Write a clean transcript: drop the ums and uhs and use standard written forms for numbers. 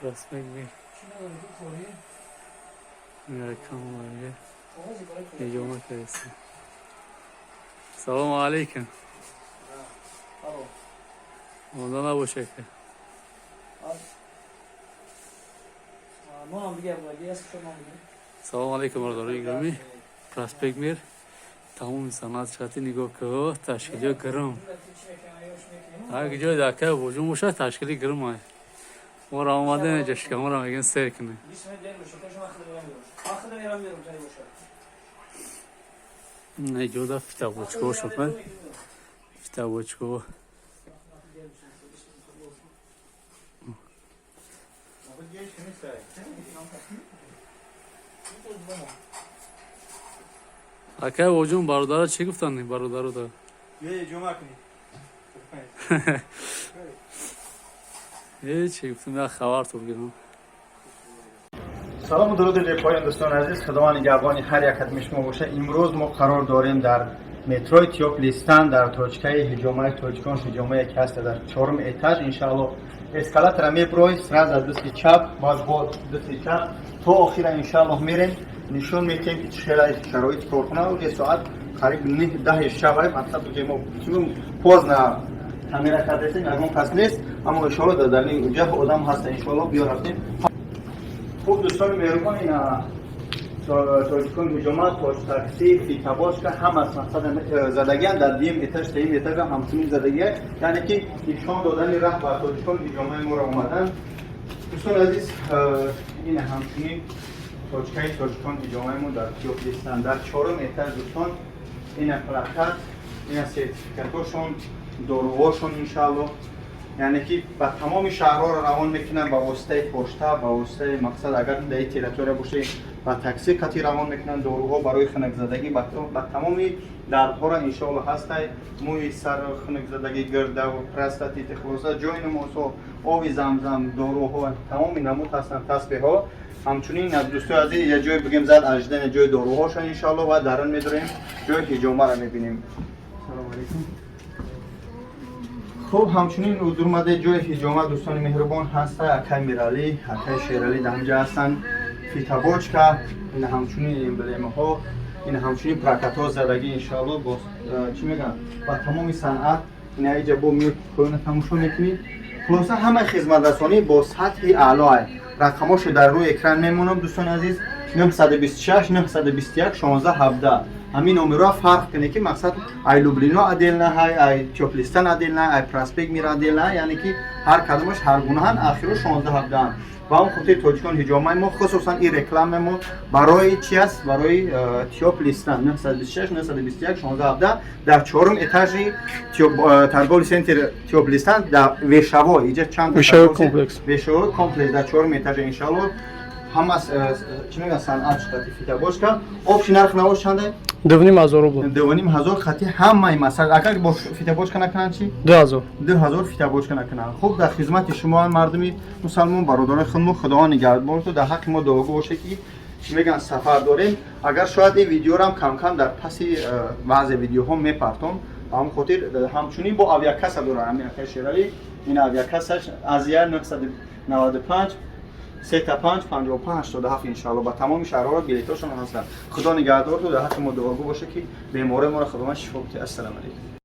Проспект Мир. Якам ҳиҷома кардеста. Салому алейкум. Монда набоша ка. Номам дига будаги, аст шо ном дига. Салому алейкум, бародарои гиромӣ. Проспект Мир. Тамоми санъат шати нигоҳ ка, ташкилиё гирм. Ҳар ҷой дар кай боҷум бошад, ташкили гирм ай. Моро омадем инҷа, шикаморо мегӯем сер кунем. 20 минут дер боша, кашо ман худам мерам. Ман худам мерам мерам тари боша. Иҷода фитобочкаҳо шуд, фитобочкаҳо. Акай Воҷун, бародаро чӣ гуфтанд, бародаро да? Ҷума кунӣ. Ҳеҷ чӣ гуфтам, як хабар ту бигирам. Салому дуруди бепоён, дӯстони азиз. Худованд нигаҳбони ҳар як қадми шумо боша. Имрӯз мо қарор дорем дар метрои Тёплый Стан, дар точкаи ҳиҷомаи тоҷикон, ҳиҷомае ки ҳаста дар чорум этаж. Иншаалло, эскалатора меброй, сразу аз дасти чап, баъд бо дасти чап то охира иншааллоҳ мерем, нишон метиҳем, ки чӣ хела шароити корхона. Уже соат қариб 9-10 шаб, мақсад, уже мо поздно камера кардесем, ягон кас нест, аммо иншоалло дар дарни уҷа одам ҳаста. Иншоалло, биё, рафтем. Хуб, дӯстони меҳрубон, ина тоҷикон ҳиҷома, тоҷ такси, фитобочка, ҳама аз мақсад задагиан. Дар дуюм этаж, сеюм этажам ҳамчунин задагия, яъне ки нишон додани раҳ ба тоҷикон ҳиҷомаи моро омадан. Дӯстони азиз, ина ҳамчунин точкаи тоҷикон ҳиҷомаи мо дар Тёплый Стан, дар чорум этаж. Дӯстон, ина плакат, ина сертификатошон, доруҳошон. Иншаалло, яъне ки ба тамоми шаҳрҳоро равон мекунанд ба воситаи пошта, ба воситаи, мақсад, агар дар территория боше, ба такси қатӣ равон мекунанд доруҳо барои хунукзадагӣ, ба тамоми дардҳоро иншоалло ҳастай: мӯи сар, хунукзадагӣ, гирдаву простатит, хулоса, ҷои намозҳо, оби замзам, доруҳо, тамоми намуд ҳастанд, тасбеҳҳо ҳамчунин. Аз дӯстои азиз, я ҷои бигем зад аждани ҷои доруҳошон. Иншоалло, ва дарун медорем, ҷои ҳиҷомаро мебинем. Салому алейкум. Хуб, ҳамчунин узурмаде ҷои ҳиҷома, дӯстони меҳрубон, ҳаста. Акай Миралӣ, акай Шералӣ дар ҳамҷа ҳастанд. Фитобочка, ин ҳамчунин эмблемаҳо, ин ҳамчунин плакатҳо задагӣ. Иншоалло, бо чӣ мегӯям, ба тамоми санъат. Ина иҷа бо миёд поёна тамошо мекунед. Хулоса, ҳамаи хизматрасонӣ бо сатҳи аълоа. Рақамошо дар рӯи экран мемонам, дӯстони азиз: 926 921 16 17. Ҳамин номерҳо фарқ кунед, ки мақсад, ай Люблино отдельно ҳай, ай Тёплый Стан отдельно, ай Проспект Мира отдельно, яъне ки ҳар кадомаш ҳар гунаҳан, ахиро 16 17. Ба он хотир тоҷикон ҳиҷомаи мо, хусусан ин рекламаи мо барои чи аст? Барои Тёплый Стан, 926 921 16 17, дар чорум этажи торговый центр Тёплый Стан, дар Вешаво, иҷа чанд Вешавой комплекс. Вешавой комплекс, дар чорум этажа. Иншалло, ҳама чӣ мегӯянд, санъат шудати. Фитобочка, общий нарх навош чанде? 2,5 ҳазор рубл. 2,5 ҳазор хати ҳамаи масал. Агар бо фитобочка накунанд чӣ? 2000. 2000 фитобочка накунанд. Хуб, дар хизмати шумо, мардуми мусалмон, бародарои худмо. Худованд нигаҳбонту, дар ҳаққи мо дуогӯ боше, ки чӣ мегӯянд, сафар дорем. Агар шояд ин видеорам кам-кам дар паси баъзе видеоҳо мепартом. Ба ҳамон хотир ҳамчунин бо авиакасса дорам. Ҳамин акаи Шералӣ, ин авиакассаш Азия 995 35 55 87. Иншалло, ба тамоми шаҳрҳоро билетошон ҳастанд. Худо нигаҳдорту, дар ҳаққи мо дуогӯ боше, ки беморои моро Худованд шифо бидиҳад. Ассалому алайкум.